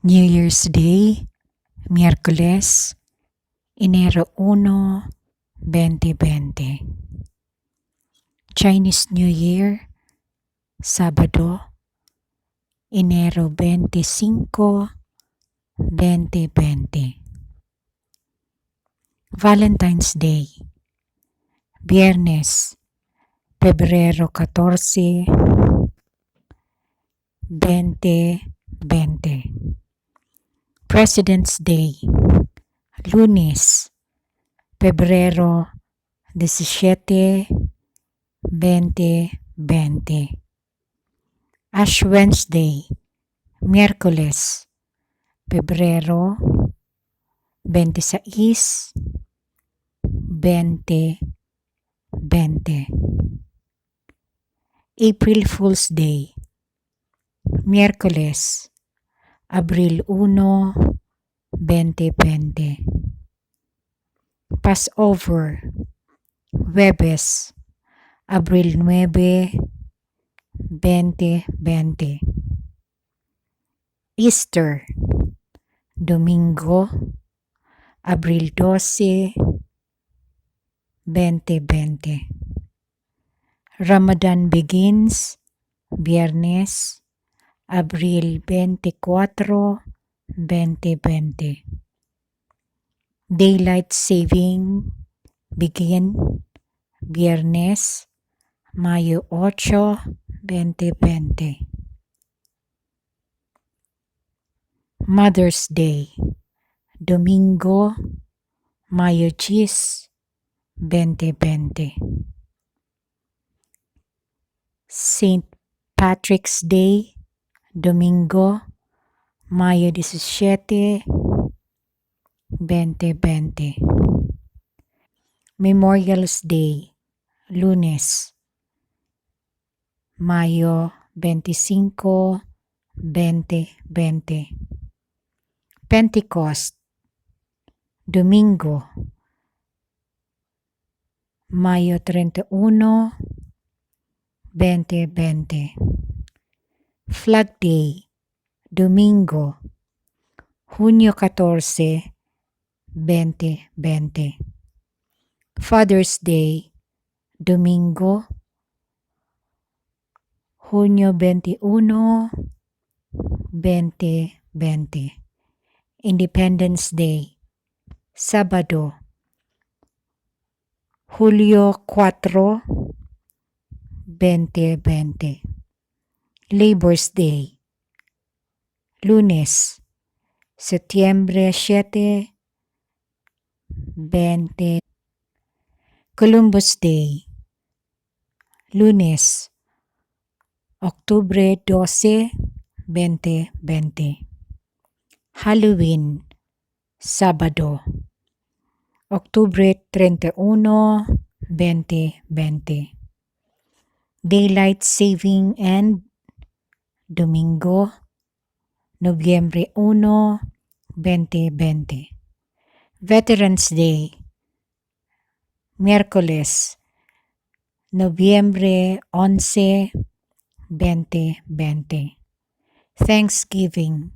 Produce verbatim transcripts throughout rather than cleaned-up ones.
New Year's Day, Miyerkules, Enero uno, twenty twenty. Chinese New Year, Sabado, Enero twenty-cinco, twenty twenty. Valentine's Day, Biyernes, Pebrero catorce, twenty twenty. President's Day, Lunes, Pebrero diecisiete, twenty twenty. Ash Wednesday, Miyerkules, Pebrero twenty-seis, twenty twenty. April Fool's Day, Miyerkules, Abril uno, twenty twenty. Passover, Huwebes, Abril nuebe, twenty twenty. Easter, Domingo, Abril doce, twenty twenty. Ramadan Begins, Biyernes, Abril twenty-cuatro, twenty twenty. Daylight Saving Begin, Biyernes, Mayo ocho, twenty twenty. Mother's Day, Domingo, Mayo dies, twenty twenty. Saint Patrick's Day, Domingo, Mayo diecisiete, twenty twenty. Memorial's Day, Lunes, Mayo veinticinco, twenty twenty. Pentecost, Domingo, Mayo treinta y uno, twenty twenty. Flag Day, Domingo, Hunyo catorce, twenty twenty. Father's Day, Domingo, Hunyo veintiuno, twenty twenty. Independence Day, Sabado, Hulyo kuwatro, twenty twenty. Labor's Day, Lunes, Setyembre siete, twenty. Columbus Day, Lunes, Oktubre doce, twenty twenty. Halloween, Sabado, Oktubre treinta y uno, twenty twenty. Daylight Saving End, Domingo, Nobyembre uno, twenty twenty. Veterans Day, Miyerkules, Nobyembre onse, twenty twenty. Thanksgiving,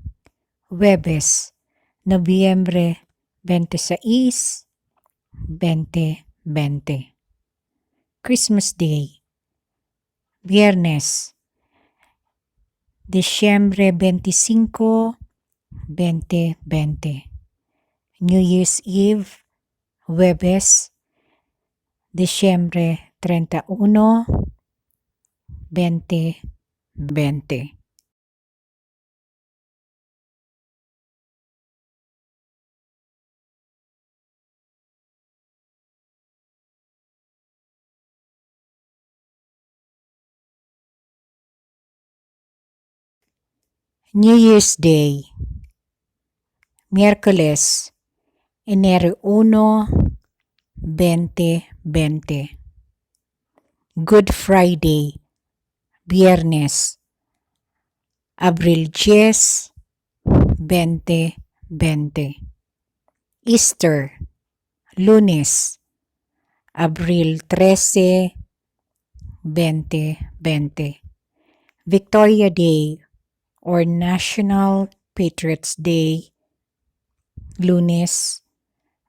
Huwebes, Nobyembre veintiseis, twenty twenty. Christmas Day, Biyernes, Disyembre veinticinco, twenty twenty. New Year's Eve, Huwebes, Disyembre treinta y uno, twenty twenty. New Year's Day, Miyerkules, Enero uno, twenty twenty. Good Friday, Biyernes, Abril dies, twenty twenty. Easter, Lunes, Abril trese, twenty twenty. Victoria Day or National Patriots Day, Lunes,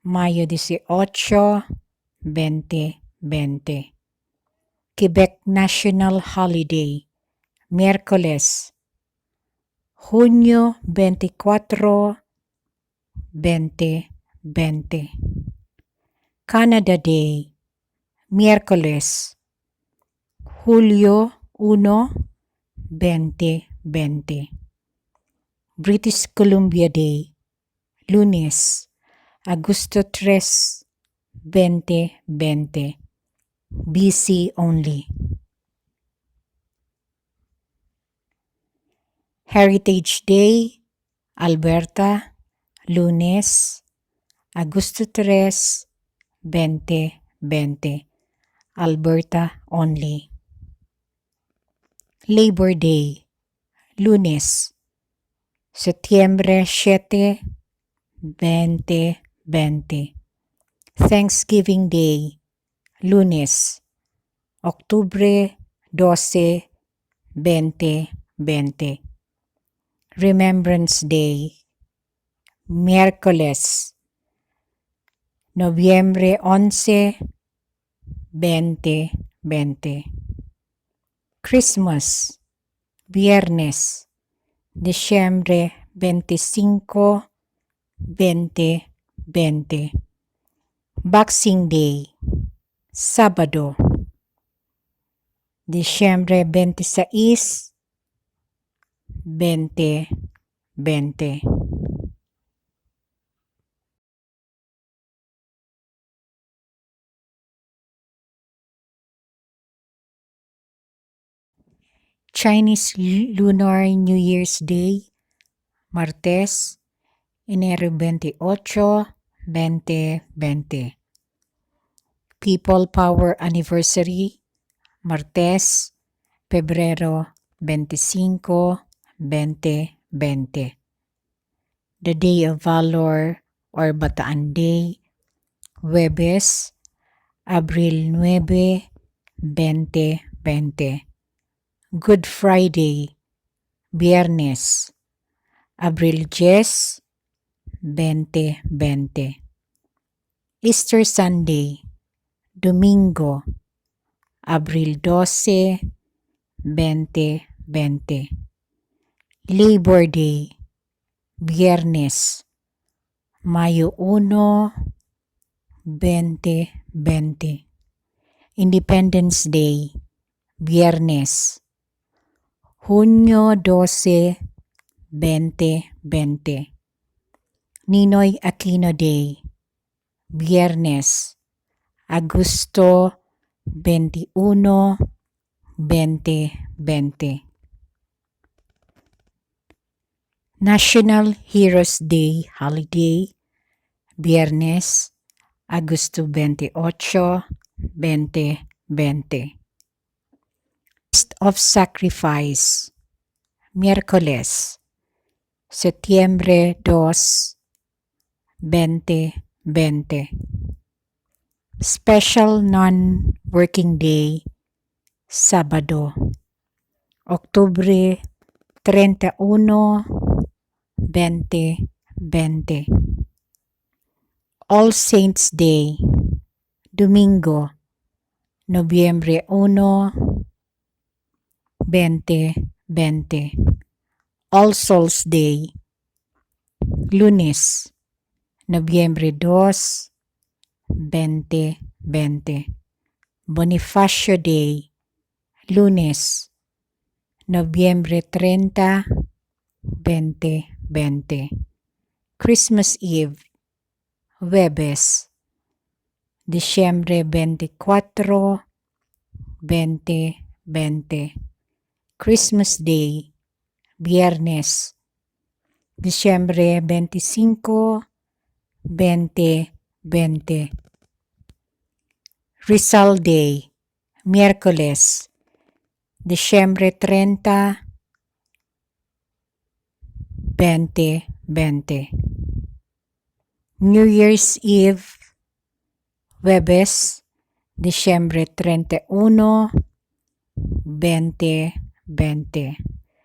Mayo dieciocho, veinte veinte. Quebec National Holiday, Miyerkules, Hunyo veinticuatro, veinte veinte. Canada Day, Miyerkules, Hulyo uno, veinte veinte. British Columbia Day, Lunes, Agosto tres, veinte veinte. B C only. Heritage Day, Alberta, Lunes, Agosto tres, veinte veinte. Alberta only. Labor Day, Lunes, Setyembre siete, veinte veinte. Thanksgiving Day, Lunes, Oktubre doce, veinte veinte. Remembrance Day, Miyerkules, Nobyembre onse, veinte veinte. Christmas, Biyernes, Disyembre veinticinco, veinte veinte. Boxing Day, Sabado, Disyembre veintiseis, veinte veinte. Chinese Lu-, Lunar New Year's Day, Martes, Enero veintiocho, veinte veinte. People Power Anniversary, Martes, Pebrero veinticinco, veinte veinte. The Day of Valor or Bataan Day, Huwebes, Abril nuebe, veinte veinte. Good Friday, Biyernes, Abril dyes, veinte veinte. Easter Sunday, Domingo, Abril doce, veinte veinte. Labor Day, Biyernes, Mayo uno, veinte veinte. Independence Day, Biyernes, Hunyo doce, veinte veinte. Ninoy Aquino Day, Biyernes, Agosto veintiuno, veinte veinte. National Heroes Day Holiday, Biyernes, Agosto veintiocho, veinte veinte. Feast of Sacrifice, Miyerkules, Setyembre dos, veinte veinte. Special Non-Working Day, Sabado, Oktubre treinta y uno, veinte veinte. All Saints Day, Domingo, Nobyembre uno, veinte veinte. All Souls Day, Lunes, Nobyembre dos, veinte veinte. Bonifacio Day, Lunes, Nobyembre treinta, veinte veinte. Christmas Eve, Huwebes, Disyembre veinticuatro, veinte veinte. Christmas Day, Biyernes, Disyembre veinticinco, veinte veinte. Rizal Day, Miyerkules, Disyembre treinta, veinte veinte. New Year's Eve, Huwebes, Disyembre treinta y uno, veinte veinte.